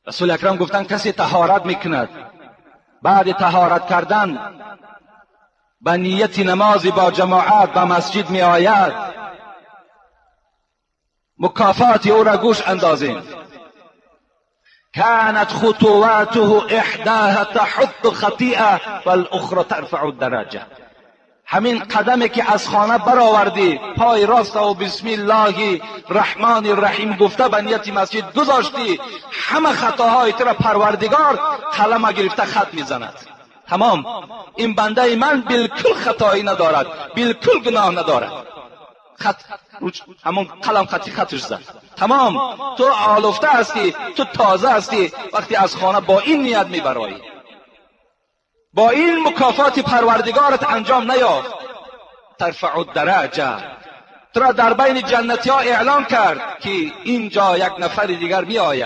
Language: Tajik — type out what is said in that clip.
Расули Акрам гуфтанд, касе таҳорат мекунад, баъди таҳорат кардан ба нияти намози бо ҷамоат ба масҷид меояд, мукофоти ӯро гӯш андозем. كانت خطواته احداها تحط خطیئه والأخرى ترفع الدرجه. ҳамин қадаме ки аз хона баровардӣ, пой роста ва бисми Аллоҳи Раҳмони Раҳим гуфта ба нияти масҷид гузоштӣ, ҳама хатоҳои туро Парвардигор қалама гирифта хат мезанад. Тамом, ин бандаи ман билкул хатоӣ надорад, билкул гуноҳ надорад. Хат, ҳамон қалам хати хатш зад. Тамом, ту олуфта ҳастӣ, ту тоза ҳастӣ. Вақте аз хона бо ин ният мебароӣ, бо ин мукофоти Парвардигорат анҷом наёфт, тарфаъу дараҷа, туро дар байни ҷаннатиҳо эълон кард, ки инҷо як нафари дигар меояд.